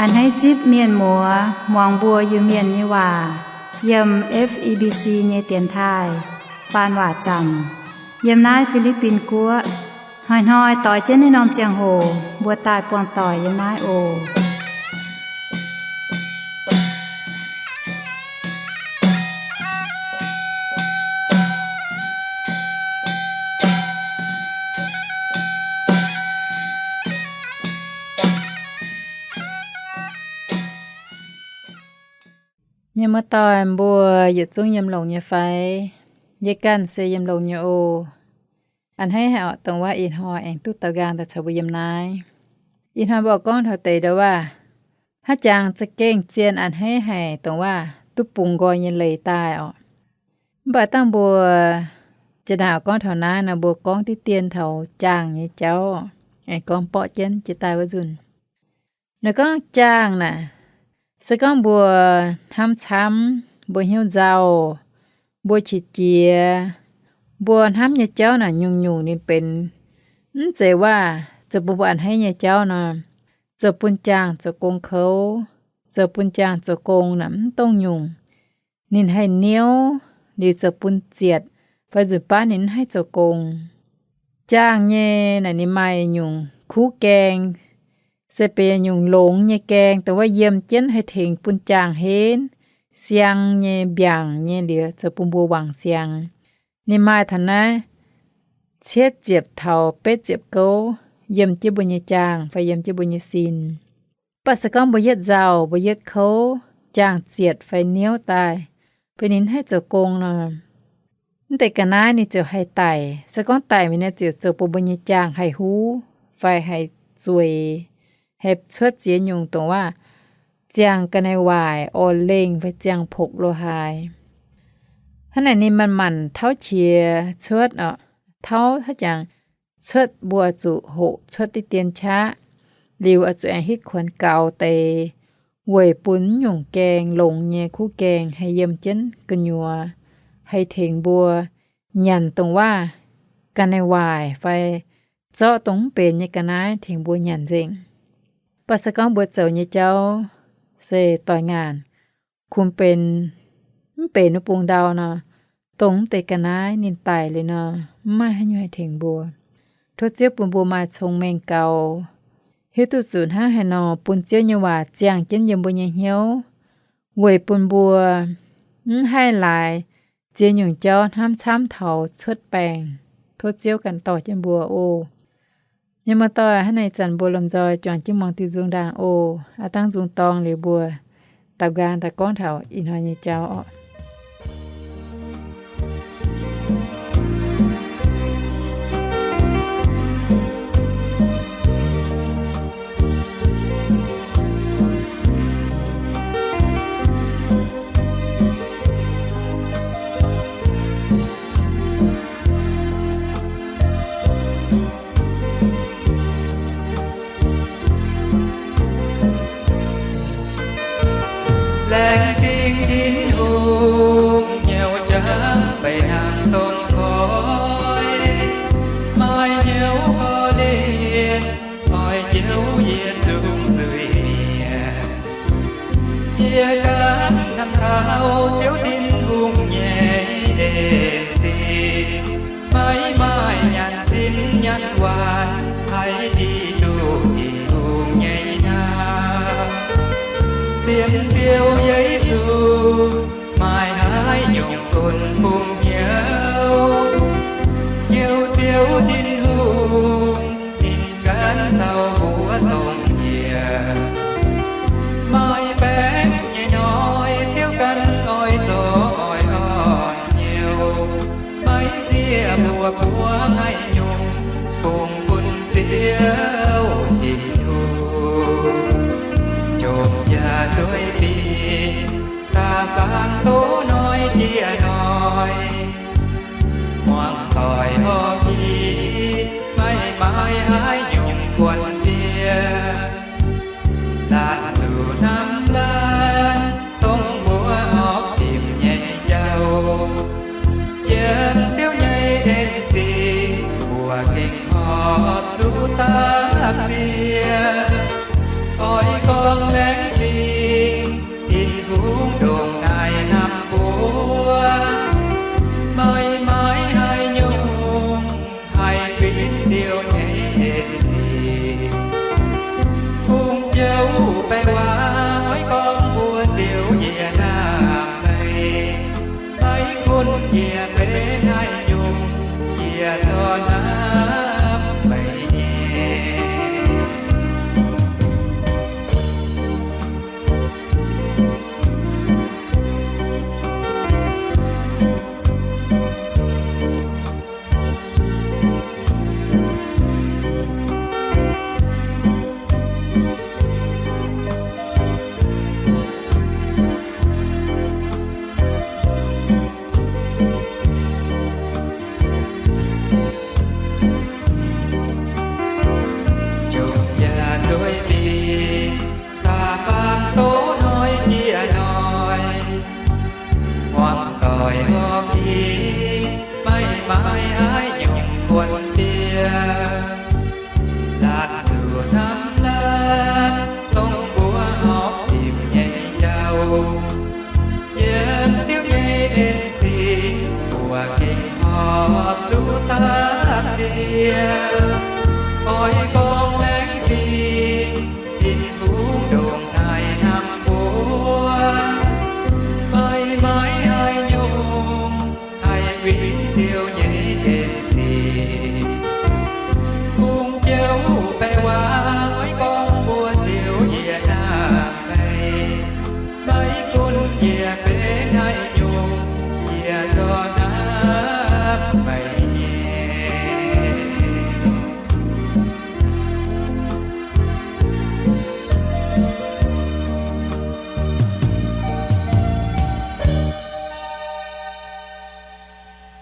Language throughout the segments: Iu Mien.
Hneiv zipv mienh muoz muangx mbuo Iu-Mienh nyei waac yiem F E B C nyei dienx taaih faan waac zanc yiem naaiv Fi^li^bin Guoqv. Hnoi-hnoi doix jienv naaiv norm ziangh hoc mbuo daaih buangh doic yiem naaiv oc. Mienh muoz-doic mbuo yietc zungv yiem longx nyei fai? Yie ganh se yiem longx nyei oc. A'hneiv haic orqc, dongh waac ih hnoi aengx duqv daaux nqaang daaih caux mbuo yiem naaiv. Ih hnoi mbuo gorngv taux deix ndau-waac, hnangv jangx za'gengh zien a'hneiv haic, dongh waac duqv bungx nqoi nyei leiz daaih orqc. Mv baac dangh mbuo jiex ndaangc gorngv taux naaiv nor, mbuo gorngv diqv dien taux jaangh nyei jauv, aengx gorngv borqv jienv jiex daaih wuov nzunc. Naaiv gorngv jaangh naaic, se gorngv mbuo hnamv camv, mbuo hnyouv nzauh, mbuo qiex jiez, mbuo hnamv nyei jauv naaic nyungc-nyungc ninh benx, mv zeiz waac zoux bun mbuo a'hneiv nyei jauv nor, zoux bun jaangh zoux gong kouv, zoux bun jaangh zoux gong naaic mv dongh nyungc. Ninh haih niouv liuz zoux bun zietc, fai nzunc baav ninh mv haih zoux gong. Jaangh nyei naaic ninh maaih nyungc kuv gaeng, se benx nyungc longx nyei gaeng, dongh wuov yiem jienv haih tengx bun jaangh henv, siang nyei mbiaangc nyei liuz zoux bun mbuo wangc siang. Ninh maaih taux naaiv cietv ziepc taux betv ziepc gouv yiem jienv mbuo nyei jaangh fai yiem jienv mbuo nyei sin. Mv baac se gorngv mbuo yietv nzauh, mbuo yietv kouv, jaangh zietc fai niouv daaih, fai ninh haih zoux gong nor, mv deix ga'naaiv ninh ziouc haih daic. Se gorngv daic mingh naaiv ziouc zoux bun mbuo nyei jaangh haih huv, fai haih zueiz, haih cuotv ziex nyungc dongh waac ziangh ga'naaiv waaic orn lengh fai ziangh pokx lo haaix. Hnangv naaic ninh manc-manc tauv qiex cuotv orqc, tauv haaix jangx cuotv mbuo zuqc hoqc cuotv diqv dien qaqv, liuz oix zuqc aengx hitv kuonx gaux deix, weic bun nyungc gaeng longx nyei kuv gaeng haih yiem jienv gu'nyuoz, haih tengx mbuo nyanc dongh waac ga'naaiv waaic fai zorqv dongh mv benx nyei ga'naaiv tengx mbuo nyanc nzengc. Mv baac se gorngv mbuo zoux nyei jauv se doix ngaanc, kungx benx mv benx wuov bung ndau nor, dongh mv deix ga'naaiv ninh daic liuz nor, mv maaih haaix nyungc haih tengx mbuo. Tov Ziouv bun mbuo maaih cong-mengh gaux, hiuv duqv zuqc hnangv haaix nor bun Ziouv nyei waac ziangh jienv yiem mbuo nyei hnyouv, weic bun mbuo mv haih laaix ziex nyungc jauv hnamv camv taux cuotv baengc. Tov Ziouv ganh dorh jienv mbuo oc. Mienh muoz-doic, hnangv naaiv ih zanc mbuo lomh nzoih juangc jienv muangx diuh nzung ndaangc oc. Aav dangh nzung dorng liuz mbuo dapc nqaang daaih gorngv taux ih hnoi nyei jauv orqc. Laengz zingh Tin-Hungh, nyouz jaax mbaih hnangv dongh koi, maaih hnyouv korv-lienh, oix njoux yie zungv zuiz-mienh. Yie ganh hnamv taux Ziouv Tin-Hungh nyei en zingh, maiv maaih nyanc zinh nyanc waanc, haih hiuv duqv Tin-Hungh nyei hnamv. Sienx Ziouv Yesu, maaih haaix nyungc gunv bungx hnyouv, Ziouv, Ziouv Tin-Hungh, ninh ganh caux mbuo dongh yie. Maaih baengc nyei hnoi, Ziouv ganh oix zorqv oix orn hnyouv, maiv zieqv mbuo buov haaix nyungc, kungx bun Ziouv Tin-Hungh jomc yaac zueih binh, da'faanh tov hnoi jiex hnoi, muangx doic horpc i, maiv maaih haaix nyungc buonc fiev. Laanh zuqc hnamv laanh, dongh mbuo horpc dimc nyei jauv. Yiem Ziouv nyei en zingh, mbuo gengh horpc zuqc daaih Oix horpc i, maiv maaih haaix nyungc kuonx diev. Laatc zuqc hnamv laanh dongh mbuo horpc dimc nyei jauv. Yiem Ziouv nyei en-zingh, mbuo gengh horpc zuqc dapv nziex. Oix gorngv laengz zingh, Tin-Hungh ndongc naaic hnamv mbuo. Maiv maaih haaix nyungc haih win Ziouv nyei en-zingh. Kungx jouv baeqc waac oix gorngv mbuox Ziouv yie hnamv meih. Maiv gunv yie benx haaix nyungc, yie zorqv hnamv meih nyei.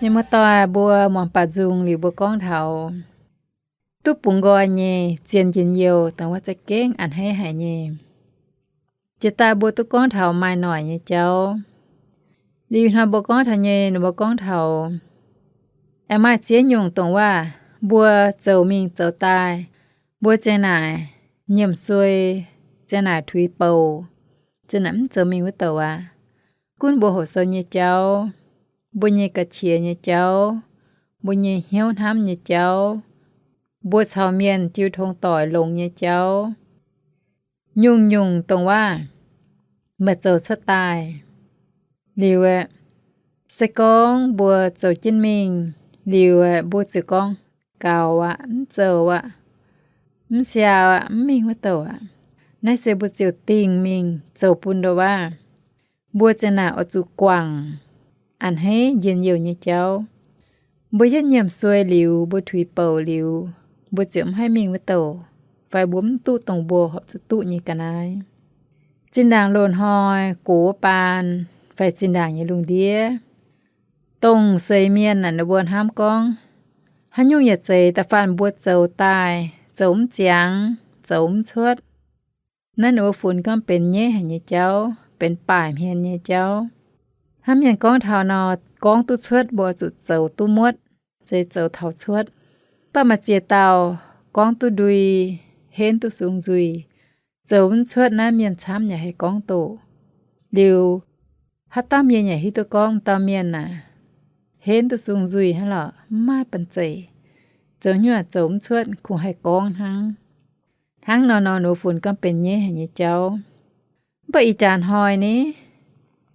Mienh muoz-doic mbuo muangx baaux nzung liuz mbuo gorngv taux duqv bungx nqoi nyei zien njien-youh dongh wuov za'gengh a'hneiv haic nyei. Jiex daaih mbuo duqv gorngv taux maaih noic nyei jauv. Liuz hnoi mbuo gorngv taux nyei, ninh mbuo gorngv taux aengx maaih ziex nyungc dongh waac mbuo zoux mingh zoux daaih, mbuo ziang naaic nyiemc suei, ziang naaic tuix bouc, ziang naaic mv zoux mingh wuov douc aqv. Gunv mbuo hoqc sou nyei jauv, mbuo nyei ga'qiex nyei jauv, mbuo nyei hnyouv hnamv nyei jauv, mbuo caux mienh jiu tong doic longx nyei jauv, nyungc-nyungc dongh waac meih zoux cuotv daaih. Liuz aeqv, se gorngv mbuo zoux jienv mingh liuz aeqv, mbuo ziouc gorngv, gaux aqv, mv zoux aqv, mv siaaux aqv, mv mingh wuov douc aqv. Naaiv se mbuo ziouc dingh mingh zoux bun ndoh waac. Mbuo ziang naaic oix zuqc guangc a'hneiv njien-youh nyei jauv. Mbuo yietv nyiemc suei liuz, mbuo tuix bouc liuz, mbuo ziouc mv haih mingh wuov douc, fai mbuo mv duqv dongh mbuo horpc zuqc duqv nyei ga'naaiv. Zinh ndaangc loz-hnoi gox wuov baan fai zinh ndaangc nyei lungh ndiev, dongh seix mienh naaic ninh mbuo hnamv gorngv, haaix nyungc yaac zeiz, da'faanh mbuo zoux daaih zoux mv ziangx, zoux mv cuotv. Naaiv ninh mbuo funx gorngv benx nyeiv haic nyei jauv, benx baaic hmien nyei jauv. Hnangv mienh gorngv taux nor, gorngv duqv cuotv mbuo zuqc zoux duqv muotv, se zoux taux cuotv. Mv baac maaih ziex dauh gorngv duqv ndui, henv duqv sung nzuih, zoux mv cuotv naaiv mienh camv yaac haih gorngv doqc. Liuz, haaix dauh mienh yaac hiuv duqv gorngv dauh mienh aah, henv duqv sung nzuih hnangv lorqc, mv maaih banh zeic. Zoux nyuoz zoux mv cuotv kungx haih gorngv hnangv. Hnangv nor nor ninh funx gorngv benx nyeiv haic nyei jauv. Mv baac ih jaax hnoi ni,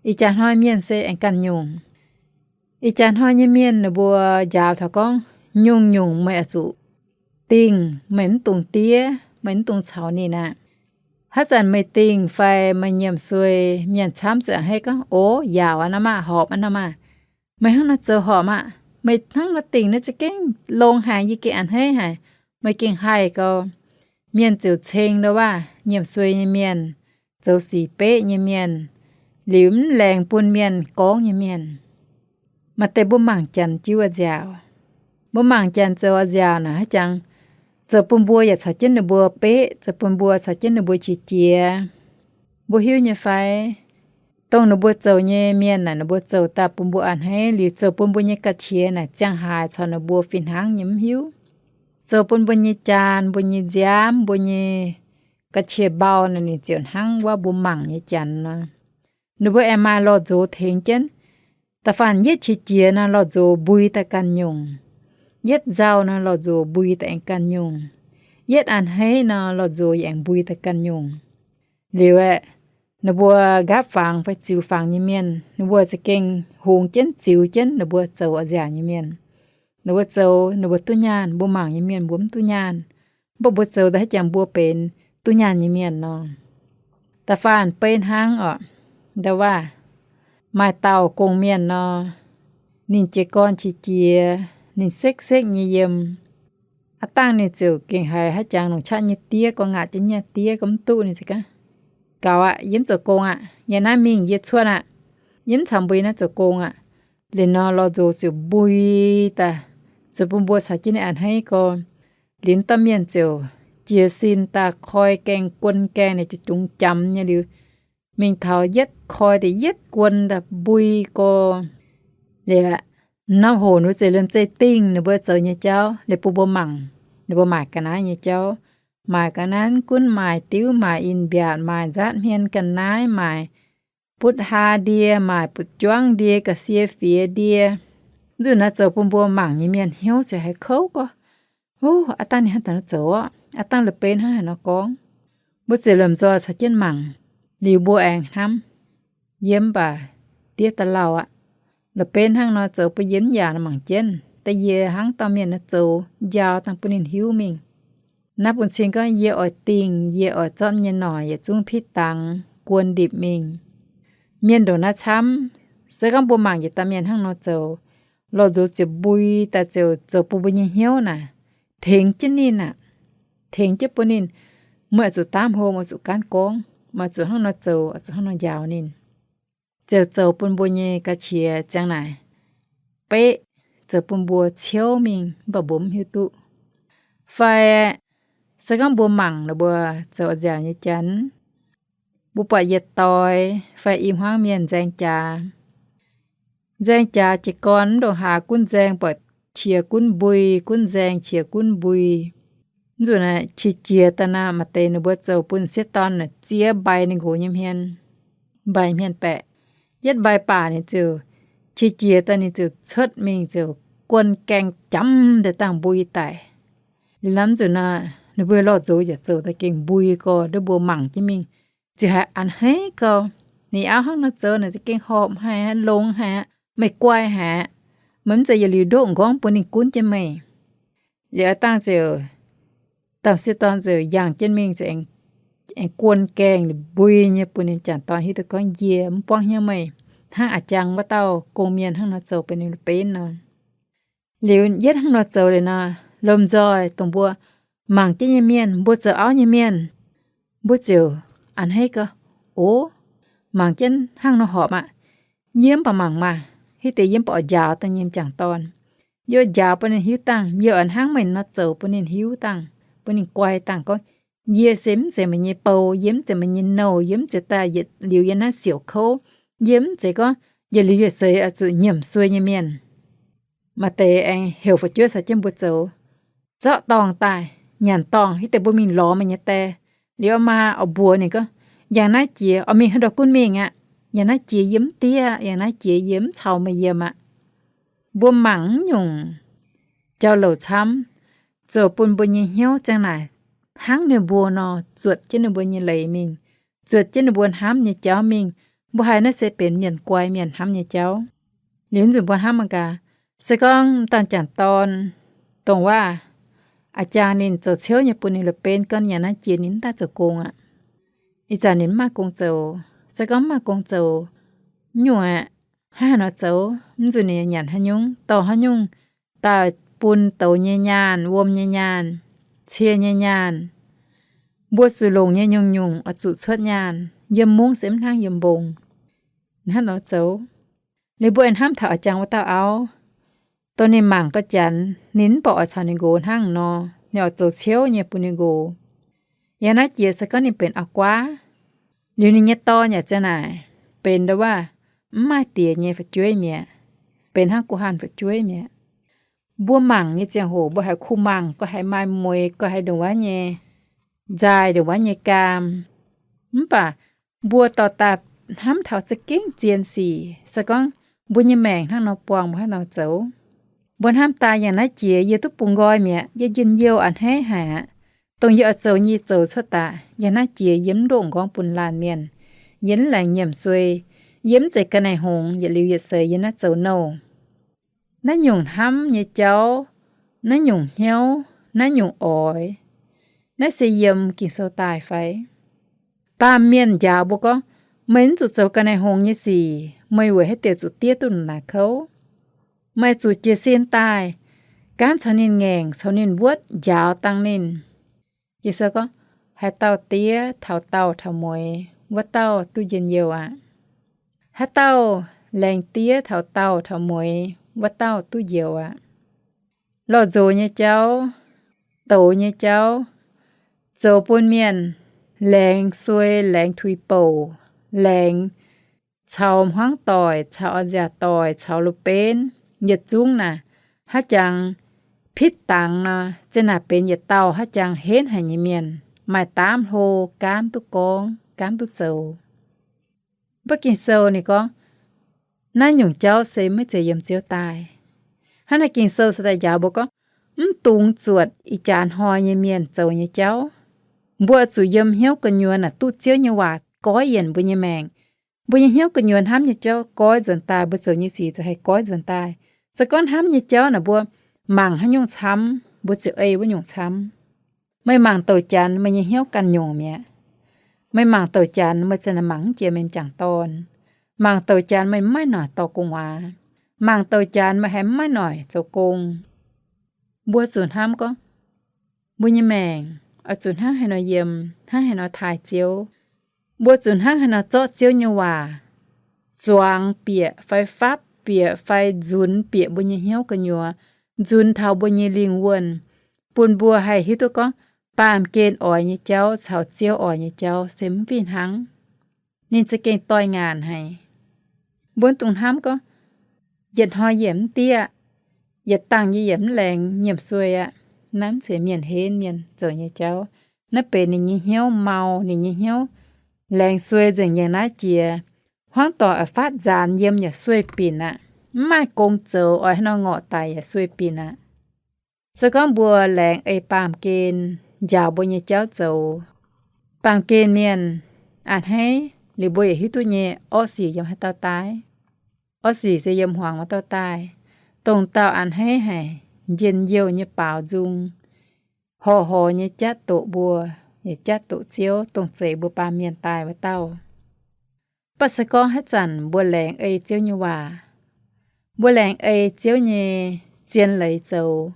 ih jaax hnoi mienh se aengx ganh nyungc. Ih jaax hnoi nyei mienh ninh mbuo njaaux taux gorngv, nyungc-nyungc meih oix zuqc dingh, meih mv dungx diev, meih mv dungx caux ninh aqv. Haaix zanc meih dingh fai meih nyiemc suei, mienh camv ziouc a'hneiv gorngv, o, yaauc aqv nor maah, horpc aqv nor maah. Meih hnangv nor zoux horpc maah. Meih hnangv nor dingh naaiv za'gengh longx haic, yie gengh a'hneiv haic. Meih gengh haih gau. Mienh ziouc ceng ndoh waac nyiemc suei nyei mienh, zoux sic beqv nyei mienh, liuz mv laengz bun mienh gorngv nyei mienh. Maaih deix mbuo mangc janx jiuv a'nziaauc. Mbuo mangc janx zoux a'nziaauc naaic haaix jangx, zoux bun mbuo yaac caux jienv ninh mbuo beqv, zoux bun mbuo caux jienv ninh mbuo qiex jiez. Mbuo hiuv nyei fai? Dongh ninh mbuo zoux nyei mienh naaic, ninh mbuo zoux daaih bun mbuo a'hneiv, liuz zoux bun mbuo nyei ga'qiex naaic ziangh haaix caux ninh mbuo fih hnangv nyei mv hiuv. Zoux bun mbuo nyei jaan, mbuo nyei nziaamv, mbuo nyei ga'qiex mbau naaic ninh ziouc hnangv wuov mbuo mangc nyei janx nor. Ninh mbuo aengx maaih lorh nzox tengx jienv. Da'faanh yietv qiex jiez nor, lorh nzox mbui daaih ganh nyungc. Yietv nzauh nor, lorh nzox mbui daaih aengx ganh nyungc. Yietv a'hneiv nor, lorh nzox yaac aengx mbui daaih ganh nyungc. Liuz aeqv, ninh mbuo nqaapv fangx fai ziux fangx nyei mienh, ninh mbuo za'gengh hungx jienv ziux jienv ninh mbuo zoux a'nziaauc nyei mienh. Ninh mbuo zoux ninh mbuo duqv nyaanh, mbuo mangc nyei mienh mbuo mv duqv nyaanh. Mv baac mbuo zoux daaih haaix jangx mbuo benx duqv nyaanh nyei mienh nor. Da'faanh beiv hnangv orqc, nda waac maaih dauh gong-mienh nor, ninh jiez gorn qiex jiez, ninh sekv-sekv nyei yiem. Aav dangh ninh ziouc gengh haiz haaix jangx longc qaqv nyei diev gorngv, ngaatc jienv nyei diev gorngv mv duqv, ninh ziouc gorngv, gaux aqv, yie mv zoux gong aqv. Yie naaiv mingh yie cuotv aqv. Yie mv caux mbuo naaiv zoux gong aqv. Liuz nor lorh nzox ziouc mbui daaih, zoux bun mbuo caux jienv ninh a'hneiv gorx. Liuz dauh mienh ziouc jiez sin daaih koi gaengh guon gaengh, ninh ziouc jungx jamx nyei liuz, mingh taux yietv koi deix yietv guon daaih mbui gorx. Liuz, norm hoc ninh mbuo ziouc liemh zeih dingh ninh mbuo zoux nyei jauv, liuz bun mbuo mangc, ninh mbuo maaic ga'naaiv nyei jauv. Maaic ga'naaiv gunv maaic diuv, maaic in-mbiaatc, maaic nzaatv hmien ga'naaiv, maaic butv haa ndie, maaic butv juangv ndie, ga'sie fiex ndie. Nzunc naaiv zoux bun mbuo mangc nyei mienh hnyouv ziouc haiz kouv gorx, Ov, aav dangh ninh hnangv daaih nor zoux orqc? Aav dangh la'benv hnangv haaix nor gorngv? Mbuo ziouc lomh nzoih caux jienv mangc. Liuz mbuo aengx hnamv, yie mv baac diev da'lauh aqv. La'benv hnangv nor zoux bun yie mv yaac mangc jienv, da'yie hnangv dauh mienh nor zoux njaaux dangh bun ninh hiuv mingh. Naaiv bun cing gorngv yie oix dingh, yie oix zorqv nyei noic yietc zungv pitv dangx guon ndipc mingh. Mienh ndongc naaiv camv, se gorngv mbuo mangc yietc dauh mienh hnangv nor zoux, lorh nzox ziouc mbui daaih ziouc zoux bun mbuo nyei hnyouv naaic, tengx jienv ninh aqv. Tengx jienv bun ninh, meih oix zuqc daamv hlo, meih oix zuqc gaanv gorngv, meih oix zuqc hnangv nor zoux, oix zuqc hnangv nor njaaux ninh. Ziouc zoux bun mbuo nyei ga'qiex ziang naaic beqv, zoux bun mbuo ciouv mingh mv baac mbuo mv hiuv duqv. Fai se gorngv mbuo mangc ninh mbuo zoux nziaauc nyei janx, mbuo buatc yietc doix fai i hmuangv mienh nzaeng jaax. Nzaeng jaax jiez gorn mv ndongc haaix gunv nzaeng buatc qiex gunv mbui, gunv nzaeng qiex gunv mbui. Nzunc naaic qiex jiez daaih naaic, maaih deix ninh mbuo zoux bun sieqv dorn naaic ziex mbaix ninh nqox nyei hmien, mbaix hmien baeqc. Yietv mbaix baac ninh ziouc qiex jiez daaih ninh ziouc cuotv mingh ziouc guon gaengh jamv deix dangh mbui daic. Liuz lamh nzunc naaic ninh mbuo lorh nzox yaac zoux daaih gengh mbui gorx, nduov mbuo mangc jienv mingh ziouc haiz a'hneiv gau. Ninh auv hnangv nor zoux naaic za'gengh horpc haic aqv, longx haic aqv, meih guai haic aqv. Meih mv zeiz yietc liuz ndoqv nqorngv bun ninh gunv jienv meih. Liuz aav dangh ziouc, dauh sieqv dorn ziouc yangh jienv mingh ziouc aengx guon gaengh mbui nyei bun ninh jangc dorn hiuv duqv gorngv, Yie mv buangv hnyouv meih hnangv a'jang wuov dauh gong-mienh hnangv nor zoux bun ninh la'benv nor. Liuz yietv hnangv nor zoux liuz nor, lomh nzoih dongh mbuo mangc jienv nyei mienh, mbuo zoux auv nyei mienh, mbuo ziouc a'hneiv gau, Ov, mangc jienv hnangv nor horpc aqv. Yie mv baac mangc maah, hitv deix yie mv baac oix njaaux dangh yie nyei m'jangc dorn. Yie oix njaaux bun ninh hiuv dangh, yie oix hnangv meih nor zoux bun ninh hiuv dangh, bun ninh guai dangh gorngv, Yie se mv zeiz meih nyei bou, yie mv zeiz meih nyei nouh, yie mv zeiz daaih yietc liuz yiem naaiv siouc kouv. Yie mv zeiz gorngv yietc liuz yietc seix oix zuqc nyiemc sueih nyei mienh. Maaih deix aengx heuc fu'jueiv caux jienv mbuo zoux, zorqv dorngh daaih, nyanc dorngh, hitv deix mbuo mingh lorz meih nyei die. Liuz maa oix mbuox ninh gorngv, Yangh naaiv jiex oix mingh haaix ndau gunv mingh aqv. Yangh naaiv jiex yie mv diev, yangh naaiv jiex yie mv caux meih yiem aqv. Mbuo mangc mv nyungc jauv-louc camv, zoux bun mbuo nyei hnyouv ziang naaic hnangv ninh mbuo nor, zuotc jienv ninh mbuo nyei leiz mingh, zuotc jienv ninh mbuo hnamv nyei jauv mingh. Mbuo haiz naaiv se benx mienh guai mienh hnamv nyei jauv. Liuz nzunc mbuo hnamv mangc gaax, se gorngv m'dangh jangc dorn dongh waac a'jang ninh zoux ciouv nyei bun ninh la'benv, gorngv ninh yangh naaiv jiex ninh mv daaih zoux gong aqv. Ih zanc ninh mv maaih gong zoux. Se gorngv mv maaih gong zoux, nyungc aeqv, hnangv haaix nor zoux, mv nzunc ninh nyanc haaix nyungc, dorh haaix nyungc daaih bun douz nyei nyaanh, wuom nyei nyaanh, cie nyei nyaanh. Mbuo zuqc longc nyei nyungc-nyungc oix zuqc cuotv nyaanh. Yiem mungv se mv hnangv yiem mbong. Hnangv nor zoux, ninh mbuo aengx hnamv taux a'jang wuov dauh auv, dongh ninh mangc ga'janx, ninh mv baac oix caux ninh nqox hnangv nor, ninh oix zoux ciouv nyei bun ninh nqox. Yangh naaiv jiex se gorngv ninh benx auv-guaav, liuz ninh nyei dorn yaac ziang naaic benx ndo waac mv maaih diex nyei fu'jueiv mi'aqv, benx hnangv guh hanh fu'jueiv mi'aqv. Mbuo mangc nyei ziangh hoc mbuo haiz kuh mangc, gauh haiz maaih mueix, gauh haiz ndongc wuov nyei nzaaih, ndongc wuov nyei gaam. Mv baac mbuo dorh daaih hnamv taux za'gengh zien sic, se gorngv mbuo nyei maengc hnangv nor buangh, mbuo hnangv nor zoux. Mbuo hnamv daaih yangh naaiv jiex yie duqv bungx nqoi mi'aqv, yie njien-youh a'hneiv haic aqv. Dongh yie oix zoux nyei zoux cuotv daaih, yangh naaiv jiex yie mv ndoqv nqorngv bun laanh mienh, yie mv laengz nyiemc suei, yie mv zeiz ga'naaiv hngongx, yietc liuz yietc seix yie naaiv zoux nouh. Naaiv nyungc hnamv nyei jauv, naaiv nyungc hnyouv, naaiv nyungc oix, naaiv se yiem Ging-Sou daaih fai? Baamh mienh njaaux mbuo gorngv, meih mv zuqc zoux ga'naaiv hngongx nyei sic, meih weic haaix diuc zuqc diev duqv naaic kouv? Meih zuqc jiez sin daaih, gaanv caux ninh ngaengc, caux ninh wuotv, njaaux dangh ninh. Ging-Sou gorngv, haaix dauh diev taux daauh taux mueix, wuov dauh duqv njien-youh aqv. Haaix dauh laengz diev taux daauh taux mueix, wuov dauh duqv njoux aqv. Lorh nzox nyei jauv, douz nyei jauv, zoux bun mienh laengz suei, laengz tuix bouc, laengz caux hmuangv doic, caux nziaauc doic, caux loz-benv, yietc zungv naaic, haaix jangx pitv dangx nor, ziang naaic benx yietc dauh haaix jangx henv haic nyei mienh, maaih daamv hlo gaamv duqv gorngv, gaamv duqv zoux. Mv baac Ging-Sou ninh gorngv, naaiv nyungc jauv se maiv zeiz yiem Ziouv daaih. Hnangv naaic Ging-Sou se daaih njaaux mbuo gorngv, mv dungx zuotc ih jaax hnoi nyei mienh zoux nyei jauv. Mbuo zuqc yiem hnyouv gu'nyuoz naaic duqv Ziouv nyei waac goiv yienc mbuo nyei maengc. Mbuo nyei hnyouv gu'nyuoz hnamv nyei jauv goiv nzuonx daaih, mbuo zoux nyei sic zuqc haih goiv nzuonx daaih. Se gorngv hnamv nyei jauv naaic mbuo mangc haaix nyungc camv, mbuo ziouc ei wuov nyungc camv. Meih mangc douc janx, meih nyei hnyouv ganh nyungc mi'aqv. Meih mangc douc janx, meih ziouc mangc mv jiex meih m'jangc dorn. Mangc douc janx, meih maiv noic dorh gu'nguaaz. Mangc douc janx, meih haiz maiv noic zoux gong. Mbuo zuqc hnamv gorngv, mbuo nyei maengc oix zuqc hnangv haaix nor yiem, hnangv haaix nor taaih Ziouv. Mbuo zuqc hnangv haaix nor zorqv Ziouv nyei waac zuangx bieqc fai fapv bieqc fai nzunx bieqc mbuo nyei hnyouv gu'nyuoz, nzunx taux mbuo nyei lingh wuonh, bun mbuo haih hiuv duqv gorngv baamh gen oix nyei jauv caux Ziouv oix nyei jauv se mv fih hnangv. Ninh za'gengh doix-ngaanc haic. Mbuo dungx hnamv gorngv, yietc hnoi yie mv diev, yietc dangh yie yaac mv laengz nyiemc suei aqv. Naaiv mv zeiz mienh henv mienh zoux nyei jauv. Naaiv benx ninh nyei hnyouv mau, ninh nyei hnyouv laengz suei nzengc yiem naaiv jiex. Hmuangv doic oix faatv nzaanx yiem yaac sueih binc aqv. Mv maaih gong zoux, oix haaix nor ngorc daic yaac sueih binc aqv. Se gorngv mbuo laengz ei baamh gen njaaux mbuo nyei jauv zoux, baamh gen mienh a'hneiv liuz mbuo yaac hiuv duqv nyei orqv sic yiem haaix dauh daaih. Orqv sic se yiem hmuangx wuov dauh daaih. Dongh dauh a'hneiv haic, njien-youh nyei baaux nzung, horc horc nyei jatv doqc mbuo, yaac jatv doqc Ziouv, dongh zeix mbuo baamh mienh daaih wuov dauh. Mv baac se gorngv haaix zanc mbuo laengz ei Ziouv nyei waac, mbuo laengz ei Ziouv nyei zien leiz zoux,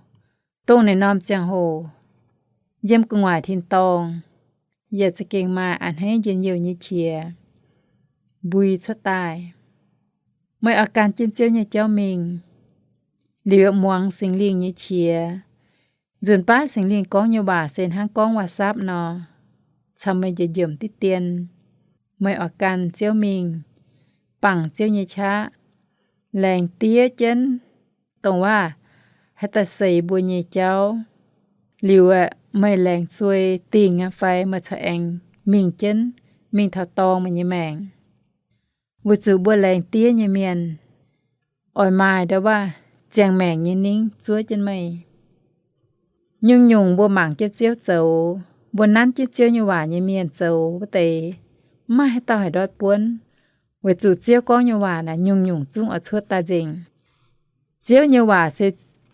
dongh naaiv norm ziangh hoc yiem gu'nguaaic tin-dorngh, yaac za'gengh maaih a'hneiv njien-youh nyei qiex mbui cuotv daaih. Meih oix gan jienv Ziouv nyei jauv mingh, liuz muangx Singx Lingh nyei qiex, nzunc baav Singx Lingh gorngv nyei waac se hnangv gorngv WhatsApp nor, caux meih njiec njiemc diqv dien. Meih oix gan Ziouv mingh, bangc Ziouv nyei qaqv, laengz diev jienv, dongh waac haaix daaih seix mbuo nyei jauv. Liuz aeqv, meih laengz suei dingh aqv fai meih corc aengx mingh jienv, mingh taux dorng meih nyei maengc. Weic zuqc mbuo laengz diev nyei mienh oix maaih ndau waac ziangh maengc nyei ningv zuov jienv meih. Nyungc-nyungc mbuo mangc jienv Ziouv zoux, mbuo nanv jienv Ziouv nyei waac nyei mienh zoux wuov deix, mv maaih haaix dauh haih ndortv buonv, weic zuqc Ziouv gorngv nyei waac naaic nyungc-nyungc zungv oix cuotv daaih nzengc. Ziouv nyei waac se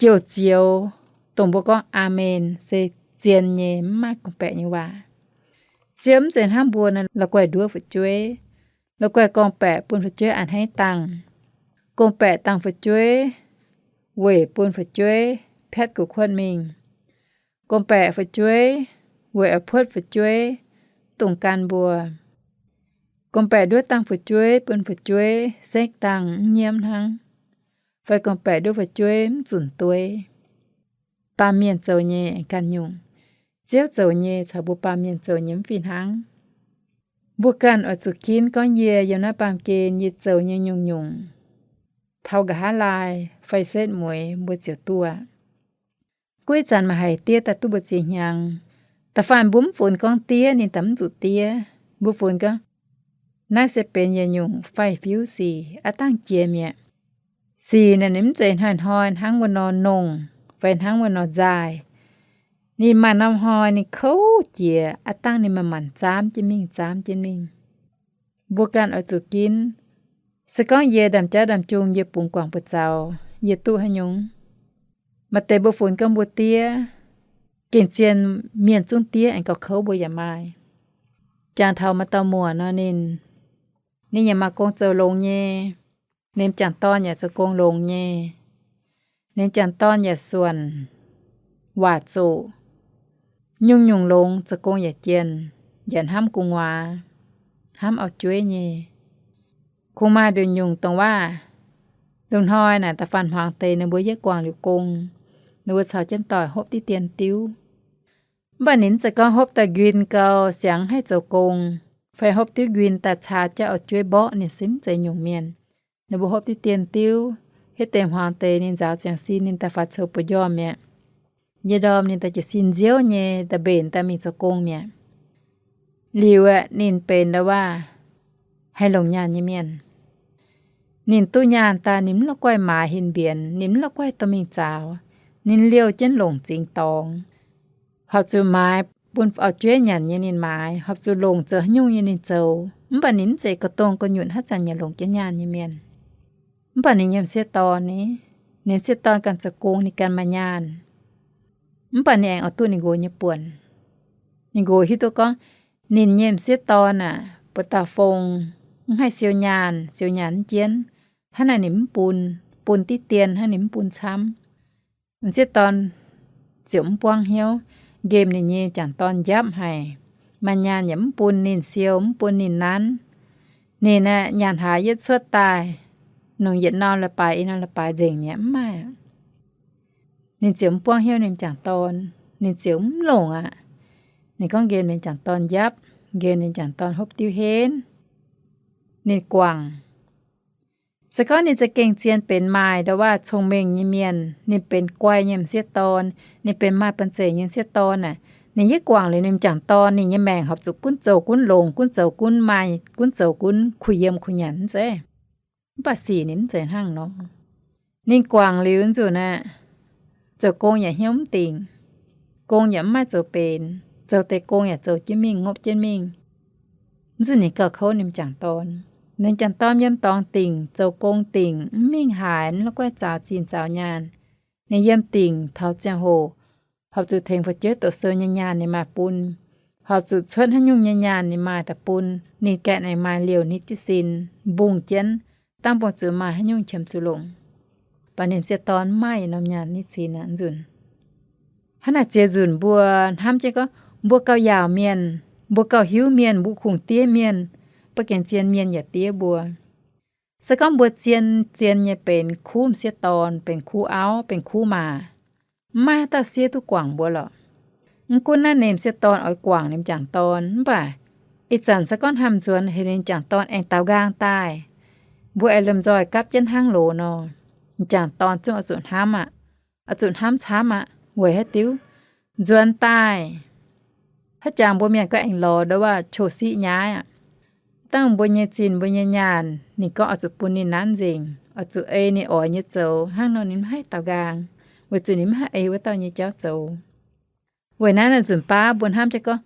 joux zioux, dongh mbuo gorngv Aamen, se zien nyei, mv maaih gorngv-baeqc nyei waac. Ziouv mv zeiz hnangv mbuo naaiv la'guaih nduov fu'jueiv, la'guaih gorngv-baeqc bun fu'jueiv a'hneiv dangh. Gorngv-baeqc dangh fu'jueiv weic bun fu'jueiv piatv gu'kuotv mingh. Gorngv-baeqc fu'jueiv weic oix puotv fu'jueiv dongh gan mbuo. Gorngv-baeqc nduov dangh fu'jueiv bun fu'jueiv sekv dangh mv nyiemv hnangv, fai gorngv-baeqc nduov fu'jueiv mv zunc dueiv. Baamh mienh zoux nyei ganh nyungc, Ziouv zoux nyei caux mbuo baamh mienh zoux nyei mv fih hnangv. Mbuo ganh oix zuqc ginv gorngv yie yiem naaiv baamh gen yie zoux nyei nyungc-nyungc, taux nqa'haav laai fai setv mueiz mbuo ziouc duqv aqv. Gunv ih zanc maaih haic diev daaih duqv mbuo ziex hnyangx. Da'faanh mbuo mv funx gorngv diev ninh daaih mv zuqc diev. Mbuo funx gorngv, naaiv se benx yietc nyungc faix-fiuv sic, aav dangh jiex mi'aqv. Sic naaic ninh mv zeiz hnoi-hnoi hnangv wuov nor nongh fai hnangv wuov nor nzaaih. Ninh maaih norm hnoi ninh kouv jiex, aav dangh ninh manc-manc zaamv jienv mingh, zaamv jienv mingh. Mbuo ganh oix zuqc ginv. Se gorngv yie ndaamv-jaav ndaamv-jung yie bungx guangc buoz-zaux, yie duqv haaix nyungc? Maaih deix mbuo funx gorngv mbuo diev, gengh zien mienh zungv diev aengx gauh kouv mbuo yaac maaih. Jangx taux maaih dauh muoc nor ninh, ninh yaac maaih gong zoux longx nyei. Ninh m'jangc dorn yaac zoux gong longx nyei. Ninh m'jangc dorn yaac suonc waac zoqc. Nyungc-nyungc longx, zoux gong yaac jienh, yaac hnamv gu'nguaaz, hnamv auv-jueiv nyei. Kungx maaih nduqc nyungc dongh waac, lungh hnoi naaic da'faanh hmuangx deix ninh mbuo yietv guangc liuz gong, ninh mbuo caux jienv doic hopv diqv dien diuv. Mv baac ninh mv zeiz gorngv hopv daaih nquin gau, siangx haih zoux gong. fai hopv diuv nquin daaih caa jauv oix jueiv mborqv ninh se mv zeiz nyungc mienh. Ninh mbuo hopv diqv dien diuv, hietv deix hmuangx deix ninh nzaaux ziangx sin ninh daaih faaux coux buoz njormh mi'aqv. Yie ndorm ninh daaih jiez sin nziouv nyei daaih mbenc daaih mingh zoux gong mi'aqv. Liuz aeqv, ninh benx ndau waac haih longc nyaanh nyei mienh. Ninh duqv nyaanh daaih ninh mv la'guaih maaiz hin mbienx, ninh mv la'guaih dorh mingh zaaux. Ninh liouh jienv longc zingx dorngx, horpc zuqc maaiz bun auv-jueiv nyanc nyei ninh maaiz, horpc zuqc longc zoux haaix nyungc nyei ninh zoux. Mv baac ninh mv zeiz ga'dongh ga'nyunc haaix zanc yaac longc jienv nyaanh nyei mienh. Mv baac ninh nyei m'sieqv dorn ni, ninh m'sieqv dorn ganh zoux gong ninh ganh maaih nyaanh. Mv baac ninh aengx oix duqv ninh nqox nyei buonc. Ninh nqox hiuv duqv gorngv ninh nyei m'sieqv dorn aac, buoz dauh fong, mv haih siou nyaanh, siou nyaanh mv jienv. Hnangv naaic ninh mv bun, bun diqv dien hnangv, ninh mv bun camv. M'sieqv dorn ziouc mv buangv hnyouv, nqemh ninh nyei m'jangc dorn njapv haic. Maaih nyaanh yaac mv bun ninh siou, mv bun ninh nanv. Ninh aeqv, nyaanh hlaax yietv cuotv daaih, nongc yietc norm leiz-baaix i norm leiz-baaix nzengc mi'aqv, mv maaih aqv. Ninh ziouc mv buangv hnyouv ninh m'jangc dorn, ninh ziouc mv longc aqv. Ninh gorngv nqemh ninh m'jangc dorn njapv, nqemh ninh m'jangc dorn hopv diuv henv, ninh guangc. Se gorngv ninh za'gengh zien benx maaih ndau waac cong-mengh nyei mienh, ninh benx guai nyei m'sieqv dorn, ninh benx maaih banh zeic nyei m'sieqv dorn aac, ninh yietv guangc liuz ninh m'jangc dorn, ninh nyei maengc horpc zuqc gunv zoux gunv longx, gunv zoux gunv maaih, gunv zoux gunv kuh yiem kuh nyanc mv zeiz. Mv baac sic ninh mv zeiz hnangv nor. Ninh guangc liuz nzunc aeqv, zoux gong yaac hnyouv mv dingc, gong yaac mv maaih zoux benx, zoux deix gong yaac zoux jienv mingh, ngopv jienv mingh. Nzunc ninh gauh kouv ninh m'jangc dorn. Ninh m'jangc dorn yiem dorngx dingc, zoux gong dingc, mv mingh haaix, mv la'guaih zaaux zinh zaaux nyaanh. Ninh yiem dingc taux ziangh hoc, horpc zuqc tengx fu'jueiv doqc sou nyei nyaanh ninh maaih bun, horpc zuqc cuotv haaix nyungc nyei nyaanh ninh maaih daaih bun. Ninh gaeqv naaic maaih liouh nitv jienv sin, mbungh jienv, dangh mbungh zuqc maaih haaix nyungc qiemx zuqc longc. Mv baac ninh m'sieqv dorn mv maaih norm nyaanh nitv sin aqv nzunc. Hnangv naaic ziex nzunc mbuo hnamv jienv gorngv mbuo gauh yaauc mienh, mbuo gauh hiuv mienh, mbuo kungx diev mienh, mv baac gengh zien mienh yaac diev mbuo. Se gorngv mbuo zien zien nyei benx kuv m'sieqv dorn, benx kuv auv, benx kuv maa, mv maaih haaix dauh siev duqv guangc mbuo lorqc. Mv gunv naaiv ninh m'sieqv dorn oix guangc ninh m'jangc dorn, mv baac ih zanc se gorngv hnamv nzuonx heuc ninh m'jangc dorn aengx daaux nqaang daaih, mbuo aengx lomh nzoih gapv jienv hnangv loz nor, m'jangc dorn zungv oix zuqc hnamv aqv. Oix zuqc hnamv camv aqv. Weic haaix diuc? Nzuonx daaih, haaix jangx mbuo mienh gorngv aengx lorz ndau waac qo siqv nyaiv aqv. Dangh mbuo nyei zinh mbuo nyei nyaanh ninh gorngv oix zuqc bun ninh nanv nzengc, oix zuqc ei ninh oix nyei zoux, hnangv nor ninh mv haih daaux nqaang, weic zuqc ninh mv haih ei wuov dauh nyei jauv zoux. Weic naaiv nzunc baav mbuo hnamv jienv gorngv,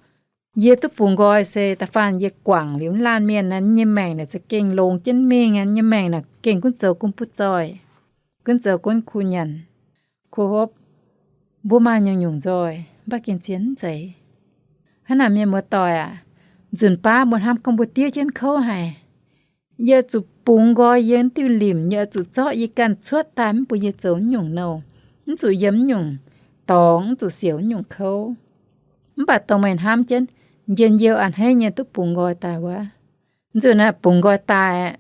yie duqv bungx nqoi se da'faanh yie guangc liuz mv laanh mienh naaic, nyei maengc naaic za'gengh longx jienv mingh aqv. Nyei maengc naaic gengh gunv zoux gunv butv zoih, gunv zoux gunv kuh nyanc, kuh hopv. Mbuo maaih nyungc-nyungc nzoih, mv baac gengh zien mv zeiz. Hnangv naaic mienh muoz-doic aac, nzunc baav mbuo hnamv gorngv mbuo diev jienv kouv haic. Yie oix zuqc bungx nqoi yie diuh limc, yie oix zuqc zorqv yie ganh cuotv daaih mv bun yie zoux nyungc nouh, mv zuqc yiem nyungc dorngx, mv zuqc siouc nyungc kouv. Mv baac dongh meih hnamv jienv, njien-youh a'hneiv nyei duqv bungx nqoi daaih wuov. Nzunc naaic bungx nqoi daaih,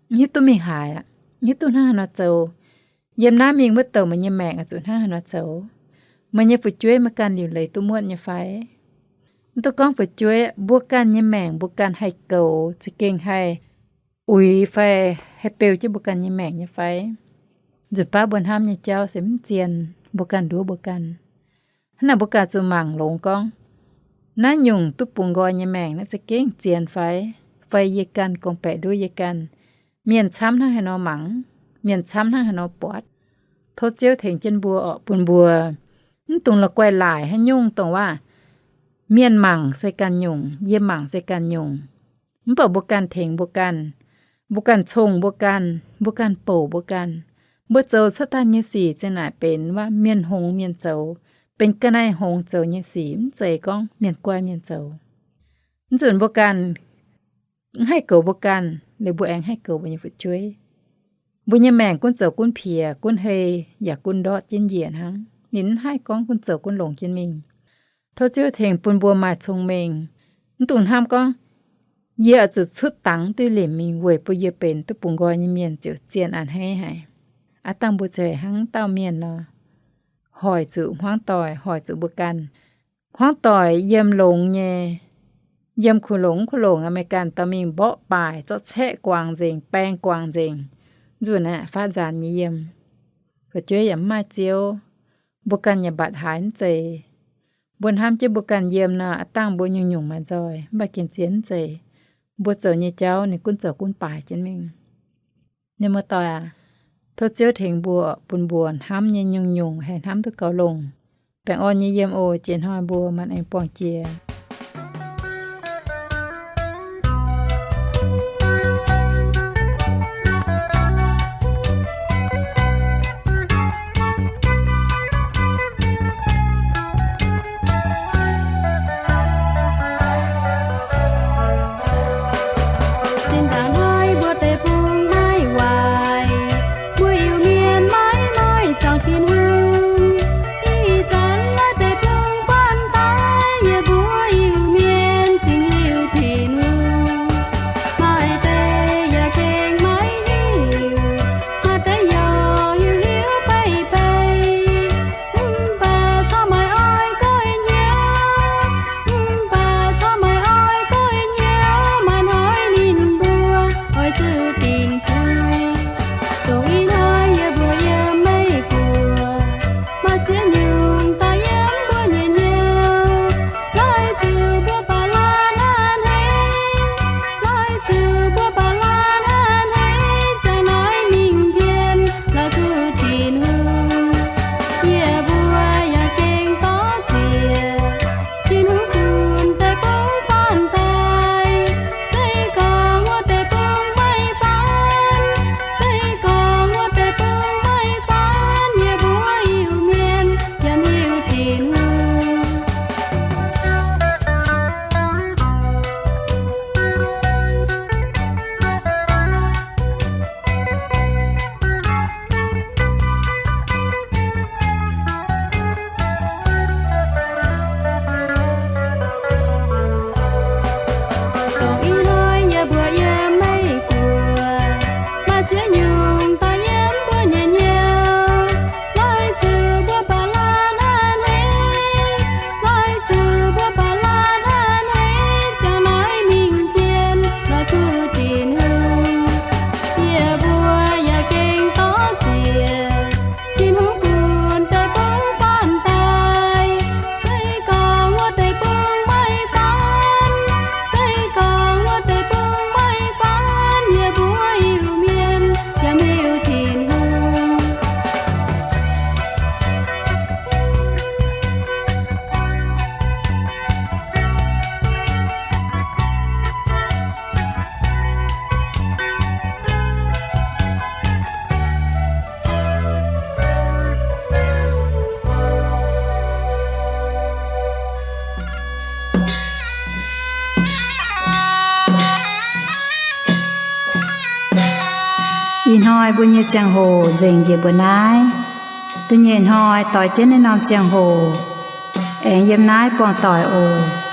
mv hiuv duqv mingh haaix aqv, mv hiuv duqv hnangv haaix nor zoux. Yiem naaiv mingh wuov douc meih nyei maengc oix zuqc hnangv haaix nor zoux? Meih nyei fu'jueiv meih ganh liuc leiz duqv muotv nyei fai? Mv duqv gorngv fu'jueiv, mbuo ganh nyei maengc mbuo ganh haih goux, za'gengh haih uix fai haih beu jienv mbuo ganh nyei maengc nyei fai? Nzunc baav mbuo hnamv nyei jauv se mv zien, mbuo ganh nduov mbuo ganh. Hnangv naaic mbuo ganh zuqc mangc longx gorngv, naaiv nyungc duqv bungx nqoi nyei maengc naaiv za'gengh zien fai? Fai yie ganh gorngv-baeqc nduov yie ganh? Mienh camv hnangv haaix nor mangc, mienh camv hnangv haaix nor buatc. Tov Ziouv tengx jienv mbuo orqc, bun mbuo mv dungx la'guaih laaic haaix nyungc dongh waac, mienh mangc se ganh nyungc, yie mangc se ganh nyungc. Mv baac mbuo ganh tengx mbuo ganh, mbuo ganh cong mbuo ganh, mbuo ganh bouc mbuo ganh. Mbuo zoux cuotv daaih nyei sic zinh naaic benx waac mienh hngongx mienh zoux, benx ga'naaiv hngongx zoux nyei sic, mv zeiz gorngv mienh guai mienh zoux. Mv nzunc mbuo ganh mv haih goux mbuo ganh, liuz mbuo aengx haih goux mbuo nyei fu'jueiv. Mbuo nyei maengc gunv zoux gunv piex, gunv hei, yaac gunv ndortv jienv njiec hnangv. Ninh mv haih gorngv gunv zoux gunv longx jienv mingh. Tov Ziouv tengx bun mbuo maaih cong-mengh. Mv dungx hnamv gorngv, yie oix zuqc cutv dangx diuh limc mingh weic bun yie benx duqv bungx nqoi nyei mienh ziouc zien a'hneiv haic. Aav dangh mbuo ziouc hnangv dauh mienh nor, hoic zuqc hmuangv doic, hoic zuqc mbuo ganh. Hmuangv doic yiem longx nyei, Yiem kuh longc kuh longc aqv, meih ganh dorh mingh mborqv baaic, zorqv caeqv guangc nzengc, baeng guangc nzengc, nzunc aeqv, faatv nzaanx nyei yiem. Fu'jueiv yaac mv maaih Ziouv. Mbuo ganh yaac mbatc haiz mv zeiz. Mbuo hnamv jienv mbuo ganh yiem nor, aav dangh mbuo nyungc-nyungc maaih nzoih, mv baac gengh zien mv zeiz. Mbuo zoux nyei jauv ninh gunv zoux gunv baaix jienv mingh. Mienh muoz-doic aac, tov Ziouv tengx mbuo, bun mbuo hnamv nyei nyungc-nyungc haih hnamv duqv gaux longc. Baengh orn nyei yiem oc. Jiex hnoi mbuo maanc aengx buangh jiex. Zinh ndaangc hnoi mbuo deic-bung naaiv waaic, mbuo Iu-Mienh maiv maaih zuangx Tin-Hungh. Ih zanc naaiv deic-bung faanv daaih, yie mbuo Iu-Mienh cingx hiuv Tin-Hungh. Maaih deix yaac gengh maiv hiuv, maaih deix yaac hiuv hiuv beiv beiv. Mv baac corc maaih oix goiv hnyouv, mv baac corc maaih oix goiv hnyouv, maaih hnoi ninh mbuo oix zuqc dingc zuiz. Dongh ih hnoi yie mbuo yiem Meiv Guoqv, maaih ziex nyungc daaih yiem mbuo nyei hnyouv. Lorz zuqc mbuo baac laanh a'hneiv, lorz zuqc mbuo baac laanh a'hneiv, ziangh naaiv mingh mbien la'kuqv Tin-Hungh. Yie mbuo yaac gengh dorh ziex Tin-Hungh bun deic-bung faanv daaih. Se gorngv wuov deic-bung maiv faanv, se gorngv wuov deic-bung maiv faanv, yie mbuo Iu-Mienh yaac hiuv Tin-Hungh. Dongh ih hnoi yie mbuo yiem Meiv Guoqv, maaih ziex nyungc daaih yiem mbuo nyei hnyouv. Lorz zuqc mbuo baac laanh a'hneiv, lorz zuqc mbuo baac laanh a'hneiv, ziangh naaiv mingh mbien la'kuqv Tin-Hungh. Yie mbuo yaac gengh dorh ziex Tin-Hungh bun deic-bung faanv daaih. Se gorngv wuov deic-bung maiv faanv, se gorngv wuov deic-bung maiv faanv, yie mbuo Iu-Mienh yaac hiuv Tin-Hungh. Ih hnoi mbuo nyei ziangh hoc nzengc njiec mbuo naaiv. Da'nyeic hnoi doix jienv naaiv norm ziangh hoc aengx yiem naaiv buangh doic oc.